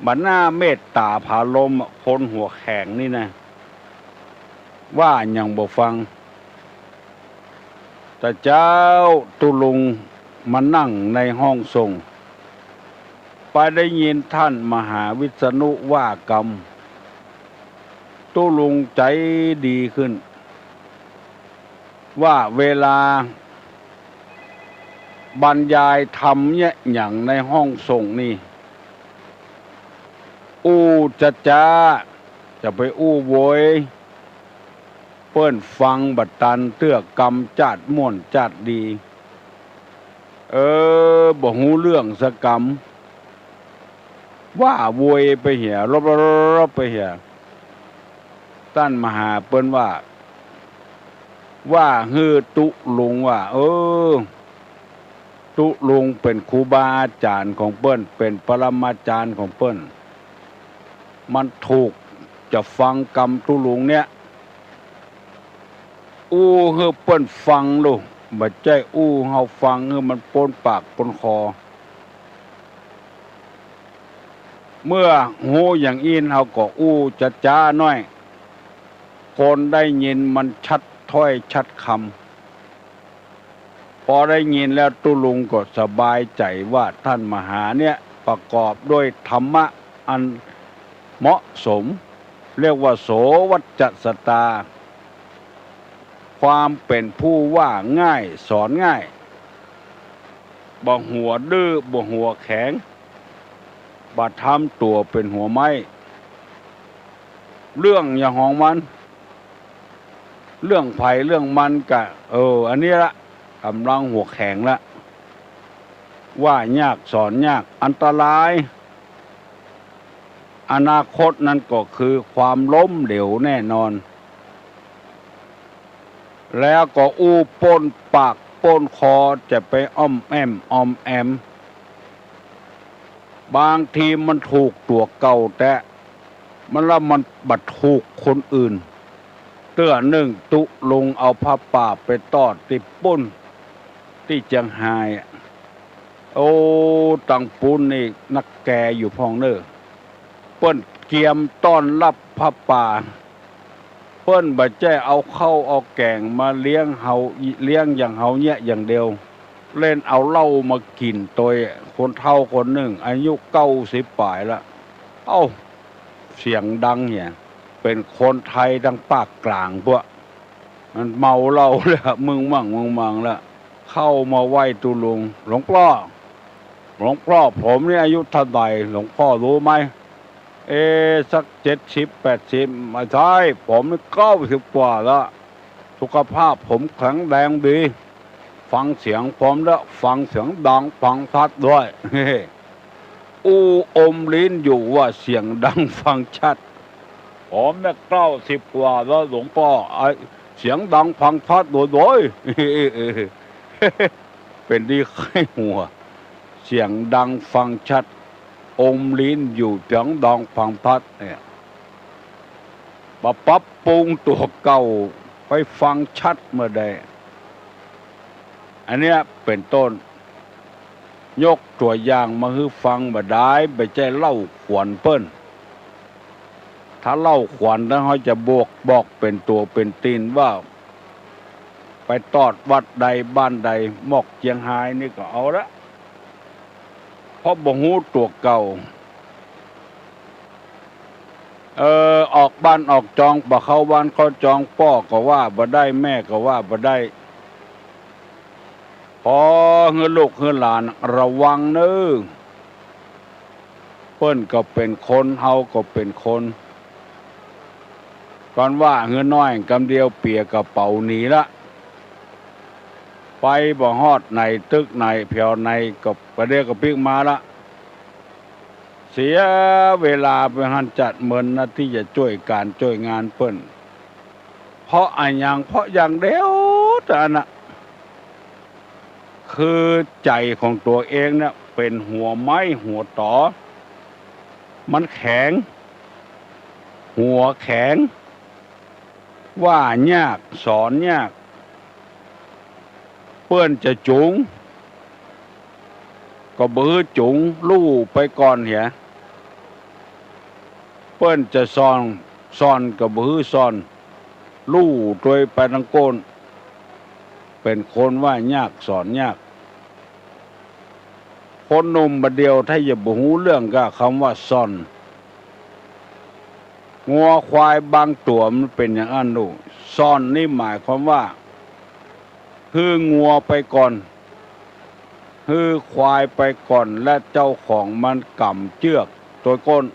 บ่น่าเมตต๋าผาลมอะ คนหัวแข็งนี่นะ ว่าหยังบ่ฟัง ตะเจ๊าตุ๊ลุงมานั่งในห้องส่ง ไปได้ยินท่านมหาวิษณุว่ากำ ตุ๊ลุงใจ๋ดีขึ้น ว่าเวลาบรรยายธรรมเยียะหยังในห้องส่งนี่ อู้จ๊าๆ จะไปอู้โวย เปิ้นฟังบ่ตันเตื้อกำ จ๊าดม่วนจ๊าดดี เออ บ่ฮู้เรื่องสักกำ ว่าโวยไปเหีย ลบๆๆๆ ไปเหีย ต้านมหาเปิ้นว่า ว่าหื้อตุ๊ลุงว่า เออ ตุ๊ลุงเป๋นครูบาอาจ๋ารย์ของเปิ้น เป๋นปรมาจ๋ารย์ของเปิ้น มันถูก จะฟังกำตุ๊ลุงเนี่ย อู้หื้อเปิ้นฟังลูก บ่ใจ้อู้เฮาฟังหื้อมันป๊นปากป๊นคอ เมื่อฮู้อย่างอี้เฮาก็อู้จ๊าๆ หน้อย คนได้ยินมันชัดถ้อยชัดกำ ปอได้ยินแล้วตุ๊ลุงก็สบายใจ๋ว่าต้านมหาเนี่ยประกอบด้วยธรรมะอันเหมาะสม เรียกว่าโสวัจจสตา ความเป๋นผู้ว่าง่ายสอนง่าย บ่หัวดื้อ บ่หัวแข็ง บ่ทำตั๋วเป๋นหัวไม้ เรื่องอย่างของมัน เรื่องใผเรื่องมันกะ เออ อันนี้ละ ก่ำลังหัวแข็งละ ว่ายากสอนยาก อันตราย อนาคตนั้นก็คือความล้มเหลวแน่นอน แล้วก็อู้ป๊นปากป๊นคอ จะไปอ้อมแอ้มอ้อมแอม บางทีมันถูกตั๋วเก่าแต๊ มันละมันบ่ถูกคนอื่น เตื้อนึ่งตุ๊ลุงเอาผ้าป่าไปตอดตี้ปู๊น ตี้เจียงฮายอะ โอ้ ตังปู๊นนี่นักแกอยู่พ่องเน่อ เปิ้นเกียมต้อนฮับผ้าป่า เปิ้นบ่ใจ้เอาข้าวเอาแก๋งมาเลี้ยงเฮา เลี้ยงอย่างเฮาเนี่ยอย่างเดียว เล่นเอาเหล้ามากิ๋นตวย คนเฒ่าคนนึ่ง อายุเก้าสิบป๋ายละ เอ้า เสียงดังเหีย เป๋นคนไทยตางปากก๋ลางพวก มันเมาเหล้าแล้ว มึงมั่งมึงมังแล้ว เข้ามาไหว้ตุ๊ลุง หลวงป้อ หลวงป้อ ผมนี่อายุเท่าใด๋ หลวงป้อรู้ไหม เอ สักเจ็ดสิบแปดสิบ ไม่ใช่ ผมนี่เก้าสิบกว่าแล้ว สุขภาพผมแข็งแรงดี ฟังเสียงผมแล้ว ฟังเสียงดังฟังชัดด้วย อู้อมลิ้นอยู่ว่าเสียงดังฟังชัด ผมเนี่ยเก้าสิบกว่าแล้วหลวงป้อ ไอ้เสียงดังฟังชัดโดยๆ เป๋นดีใค่หัว เสียงดังฟังชัด อมลิ้นอยู่ เสียงดังฟังชัดเนี่ย บ่ปรับปรุงตั๋วเก่าไปฟังชัดเมื่อใด อันเนี้ยเป๋นต้น ยกตั๋วอย่างมาหื้อฟังบ่ดาย บ่ใจ้เล่าขวัญเปิ้น ถ้าเล่าขวัญแล้วเฮาจะบอก บอกเป๋นตั๋วเป๋นตี๋นว่า ไปตอดวัดใดบ้านใด หมอกเจียงฮายนี่ก็เอาละ เพราะบ่ฮู้ตั๋วเก่า เออ ออกบ้านออกจอง บ่เข้าบ้านเข้าจอง ป้อก็ว่าบ่ได้ แม่ก็ว่าบ่ได้ ปอหื้อลูกหื้อหลานระวังเน่อ เปิ้นก็เป๋นคน เฮาก็เป๋นคน ก่อนว่าหื้อน้อยกำเดียวเปียกระเป๋าหนีละ ไปบ่ฮอดไหนตึกไหนแผวไหนก็ประเดี๋ยวก็ปิ๊กมาละ เสียเวลาไปหั้นจัดเมินนะ ตี้จะจ้วยก๋านจ้วยงานเปิ้น เพราะอะหยัง เพราะอย่างเดียวเต้านั้นนะ คือใจ๋ของตั๋วเองเนี่ยเป๋นหัวไม้หัวต๋อ มันแข็ง หัวแข็ง ว่ายากสอนยาก เปิ้นจะจูงก็บ่หื้อจูง ลู่ไปก่อนเหีย เปิ้นจะส่อน ส่อนก็บ่หื้อส่อน ลู่ตวยไปตังโก้น เป๋นคนว่ายากสอนยาก คนหนุ่มบ่าเดี่ยวถ้าจะบ่ฮู้เรื่องก้า กำว่าส่อน งัวควายบางตั๋วมันเป๋นอย่างอั้นลูก ส่อนนี่หมายความว่า หื้องัวไปก่อน หื้อควายไปก่อน และเจ้าของมันก๋ำเจื้อกตวยโก้น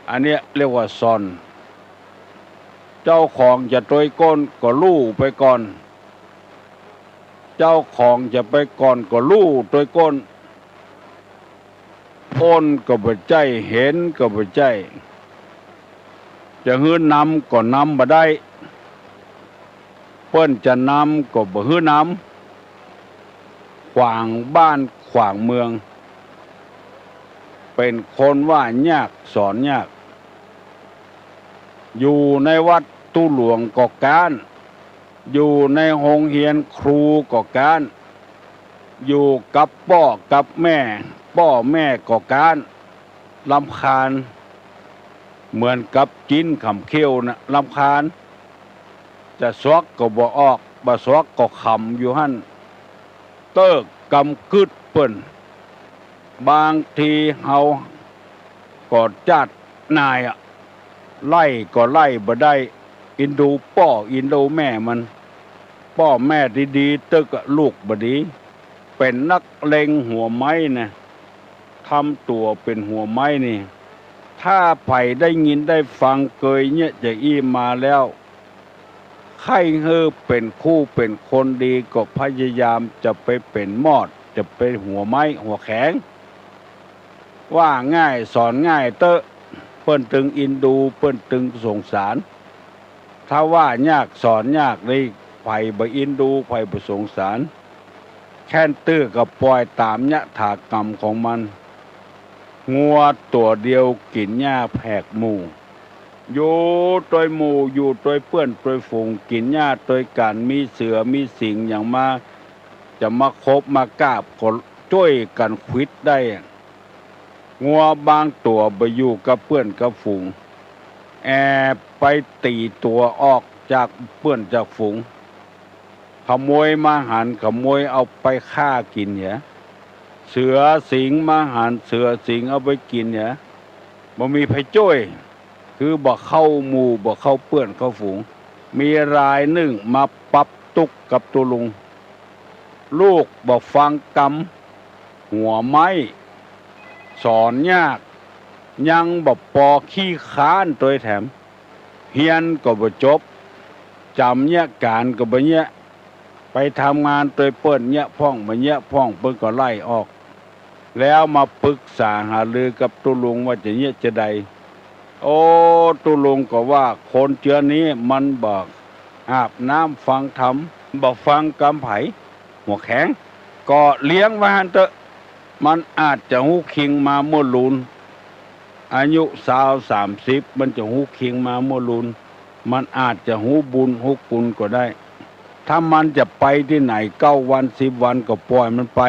อันเนี้ยเรียกว่าส่อน เจ้าของจะตวยโก้นก็ลู่ไปก่อน เจ้าของจะไปก่อนก็ลู่ตวยก้น อ้นก็บ่ใจ้ เห็นก็บ่ใจ้ จะหื้อนำก็นำบ่ได้ เปิ้นจะนำก็บ่หื้อนำ ขวางบ้านขวางเมือง เป๋นคนว่ายากสอนยาก อยู่ในวัดตุ๊หลวงก็ก๊าน อยู่ในโฮงเฮียนครูก็ก๊าน อยู่กับป้อกับแม่ ป้อแม่ก็ก๊าน รำคาญ เหมือนกับจิ๊นขำเขี้ยวนะ รำคาญ จะสวกก็บ่ออก บ่สวกก็ขำอยู่หั้น เต๊อะ กำกึ๊ดเปิ้น บางทีเฮาก็จ้าดนายอะ ไล่ก็ไล่บ่ได้ อินดูป้ออินดูแม่มัน ป้อแม่ดีๆ เต๊อะ ลูกบ่ดี เป๋นนักเลงหัวไม้นะ ทำตั๋วเป๋นหัวไม้นี่ ถ้าใผได้ยินได้ฟังเกยเยียะจะอี้มาแล้ว ใค่หื้อเป๋นคู่เป๋นคนดีก็พยายามจะไปเป๋นมอด จะไปหัวไม้หัวแข็ง ว่าง่ายสอนง่ายเต๊อะ เปิ้นตึงอินดู เปิ้นตึงสงสาร ถ้าว่ายากสอนยากนี่ ใผบ่อินดู ใผบ่สงสาร แค่นตื้อก็ปล่อยต๋ามยถากรรมของมัน งัวตั๋วเดียวกิ๋นหญ้าแผกหมู่ อยู่ตวยหมู่ อยู่ตวยเปื้อนตวยฝูง กิ๋นหญ้าตวยกั๋น มีเสือมีสิงห์หยังมา จะมาคบมากาบก็จ้วยกั๋นขวิดได้ งัวบางตั๋วบ่อยู่กับเปื้อนกับฝูง แอบไปตี๋ตั๋วออกจากเปื้อนจากฝูง ขโมยมาหัน ขโมยเอาไปฆ่ากิ๋นเหีย เสือสิงห์มาหัน เสือสิงห์เอาไปกิ๋นเหีย บ่มีใผจ้วย คือบ่เข้าหมู่ บ่เข้าเปื้อนเข้าฝูง มีรายนึ่งมาปั๊บตุ๊กกับตุ๊ลุง ลูกบ่ฟังกำ หัวไม้ สอนยาก ยังบ่ปอขี้คร้านตวยแถม เฮียนก็บ่จบ จ๋ำเยียะก๋านก็บ่เยียะ ไปทำงานตวยเปิ้นเยียะพ่องบ่เยียะพ่อง เปิ้นก็ไล่ออก แล้วมาปึกษาหารือกับตุ๊ลุงว่าจะเยียะจาใด โอ้ ตุ๊ลุงก็ว่า คนเจื้อนี้มันบ่อาบน้ำฟังธรรม บ่ฟังกำใผ หัวแข็ง ก็เลี้ยงไว้หั้นเต๊อะ มันอาจจะฮู้คิงมาเมื่อลูน อายุซาวสามสิบ มันจะฮู้คิงมาเมื่อลูน มันอาจจะฮู้บุญฮู้คุณก็ได้ ถ้ามันจะไปตี้ไหนเก้าวันสิบวันก็ปล่อยมันไป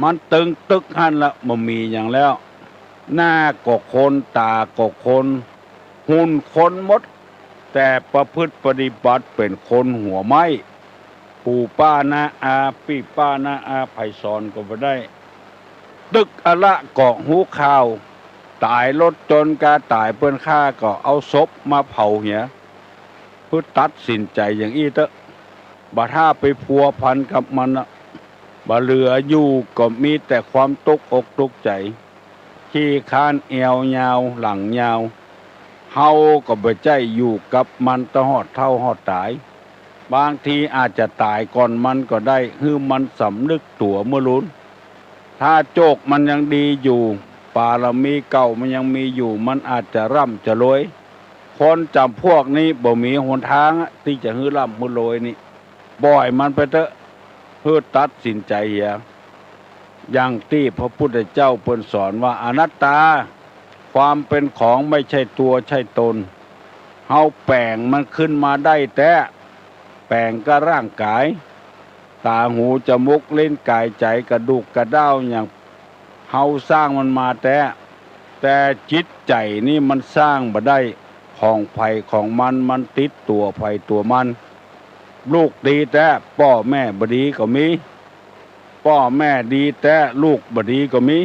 มันตึงตึกหั้นละ บ่มีหยังแล้ว หน้าก็คน ต๋าก็คน หุ่นคนหมด แต่ประพฤติปฏิบัติเป๋นคนหัวไม้ ปู่ป้าน้าอา ปี้ป้าน้าอา ใผสอนก็บ่ได้ ตึกอะละก็ฮู้ข่าว ต๋ายรถจนกาต๋ายเปิ้นฆ่าก็เอาศพมาเผาเหีย เพื่อตัดสินใจ๋อย่างอี้เต๊อะ บ่ถ้าไปพัวพันกับมันอะ บ่เหลืออยู่ก็มีแต่ความตุ๊กอกตุ๊กใจ๋ ขี้คร้านแอวยาวหลังยาว เฮาก็บ่ใจ้อยู่กับมันตะฮอดเฒ่าฮอดต๋าย บางทีอาจจะต๋ายก่อนมันก็ได้ หื้อมันสำนึกตั๋วเมื่อลูน ถ้าโจคมันยังดีอยู่ ปารมีเก่ามันยังมีอยู่ มันอาจจะร่ำจะรวย คนจ๋ำพวกนี้บ่มีหนทางอะ ตี้จะหื้อร่ำหื้อรวยนี่ ปล่อยมันไปเต๊อะ หื้อตัดสินใจ๋เหีย อย่างตี้พระพุทธเจ้าเปิ้นสอนว่าอนัตตา ความเป๋นของไม่ใช่ตัวใช่ตน เฮาแป๋งมันขึ้นมาได้แต๊ แป๋งกับร่างก๋าย ต๋า หู จมูก ลิ้น ก๋าย ใจ๋ กระดูกกระด้าวอย่าง เฮาสร้างมันมาแต๊ แต่จิตใจ๋นี่มันสร้างบ่ได้ ของใผของมัน มันติดตั๋วใผตั๋วมัน ลูกดีแต๊ ป้อแม่บ่ดีก็มี ป้อแม่ดีแต๊ ลูกบ่ดีก็มี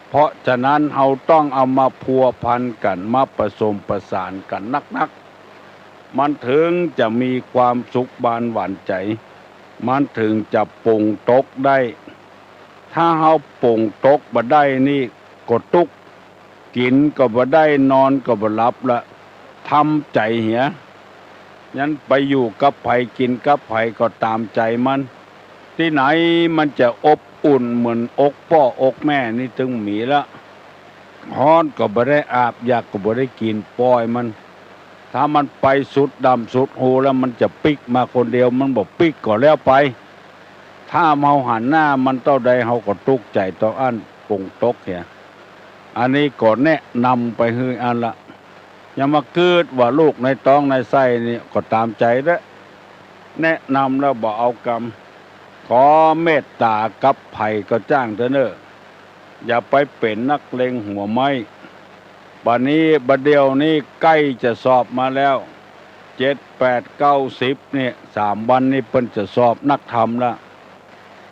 เพราะฉะนั้นเฮาต้องเอามาพัวพันกั๋น มาผสมประสานกั๋นนักๆ มันเถิงจะมีความสุขบานหวานใจ๋ มันเถิงจะป๋งตกได้ ถ้าเฮาป๋งตกบ่ได้นี่ก็ตุ๊กข์ กิ๋นก็บ่ได้ นอนก็บ่หลับละ ทำใจ๋เหีย ยั้นไปอยู่กับใผกิ๋นกับใผก็ต๋ามใจ๋มัน ตี้ไหนมันจะอบอุ่นเหมือนอกป้ออกแม่นี่ตึงมีละ ฮ้อนก็บ่ได้อาบ อยากก็บ่ได้กิ๋น ป่อยมัน ถ้ามันไปสุดดำสุดฮูแล้วมันจะปิ๊กมาคนเดียว มันบ่ปิ๊กก็แล้วไป ถ้าเฮาหันหน้ามันเต้าใดเฮาก็ตุ๊กใจ๋เต้าอั้น ปงตกเหีย อันนี้ก็แนะนำไปหื้ออั้นละ อย่ามากึ๊ดว่าลูกในต๊องในไส้นี่ก็ต๋ามใจ๋เต๊อะ แนะนำแล้วบ่เอากำ ขอเมตต๋ากับใผก็จ้างเต๊อะเน่อ อย่าไปเป๋นนักเลงหัวไม้ บัดนี้บัดเดี่ยวนี้ใก้จะสอบมาแล้ว เจ็ด แปด เก้า สิบ เนี่ย สามวันนี้เปิ้นจะสอบนักธรรมละ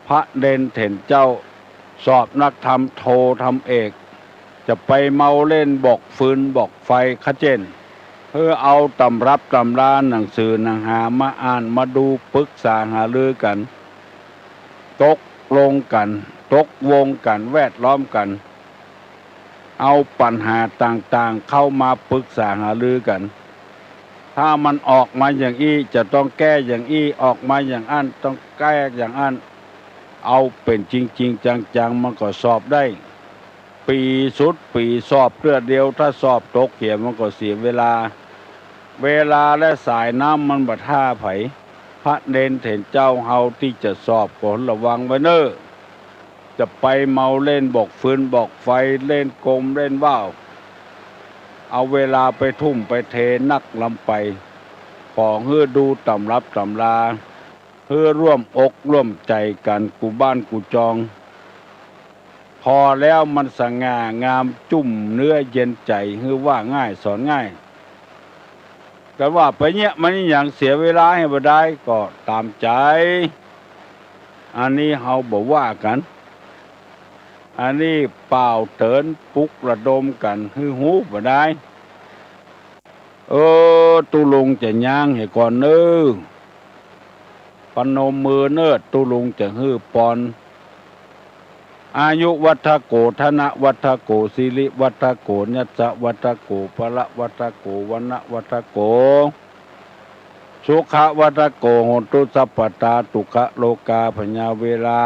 พระเณรเถรเจ้า สอบนักธรรมโทธรรมเอก จะไปเมาเล่นบอกฟืนบอกไฟ ขะเจ้น หื้อเอาต๋ำรับต๋ำราหนังสือหนังหามาอ่านมาดูปรึกษาหารือกั๋น ตกลงกั๋น ตกวงกั๋น แวดล้อมกั๋น เอาปัญหาต่างๆ เข้ามาปรึกษาหารือกั๋น ถ้ามันออกมาอย่างอี้จะต้องแก้อย่างอี้ ออกมาอย่างอั้นต้องแก้อย่างอั้น เอาเป๋นจริงๆ จังๆ มันก็สอบได้ ปี๋สุดปี๋สอบเตื้อเดียว ถ้าสอบตกเหียมันก็เสียเวลา เวลาและสายน้ำมันบ่ถ้าใผ พระเณรเถรเจ้าเฮาตี้จะสอบก็ระวังไว้เน่อ จะไปเมาเล่นบอกฟืนบอกไฟ เล่นกลเล่นว่าว เอาเวลาไปทุ่มไปเทนักลำไป ขอหื้อดูต๋ำรับต๋ำรา หื้อร่วมอกร่วมใจ๋กั๋นกู้บ้านกู้จอง ผ่อแล้วมันสง่างามจุ่มเนื้อเย็นใจ๋ หื้อว่าง่ายสอนง่าย แต่ว่าไปเยียะมันอีหยังเสียเวลาหื้อบ่ดายก็ต๋ามใจ๋ อันนี้เฮาบ่ว่ากั๋น อันนี้เป่าเถินปลุกระดมกั๋นหื้อฮู้บ่ดาย เออ ตุ๊ลุงจะย้างเหียก่อนเน่อ ปนมมือเน่อ ตุ๊ลุงจะหื้อปอน อายุวัฑฒโก ธนวัฑฒโก สิริวัฑฒโก ยัสสะวัฑฒโก พละวัฑฒโก วรรณะวัฑฒโก สุขะวัฑฒโก โหนตุสัพพะทา ทุกขะโรคาพยาเวรา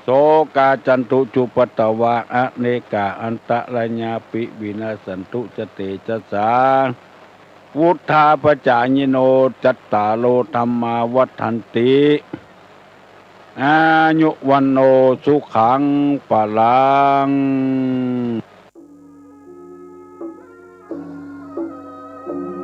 โสกาจันตุจุปัฏฐวา อเนกาอันตะราญาปิ วินาสสันตุ จะเตจะสา วุฑฒาปะจายิโน จัตตาโร ธัมมา วัฑฒันติ อายุ วัณโณ สุขัง พลัง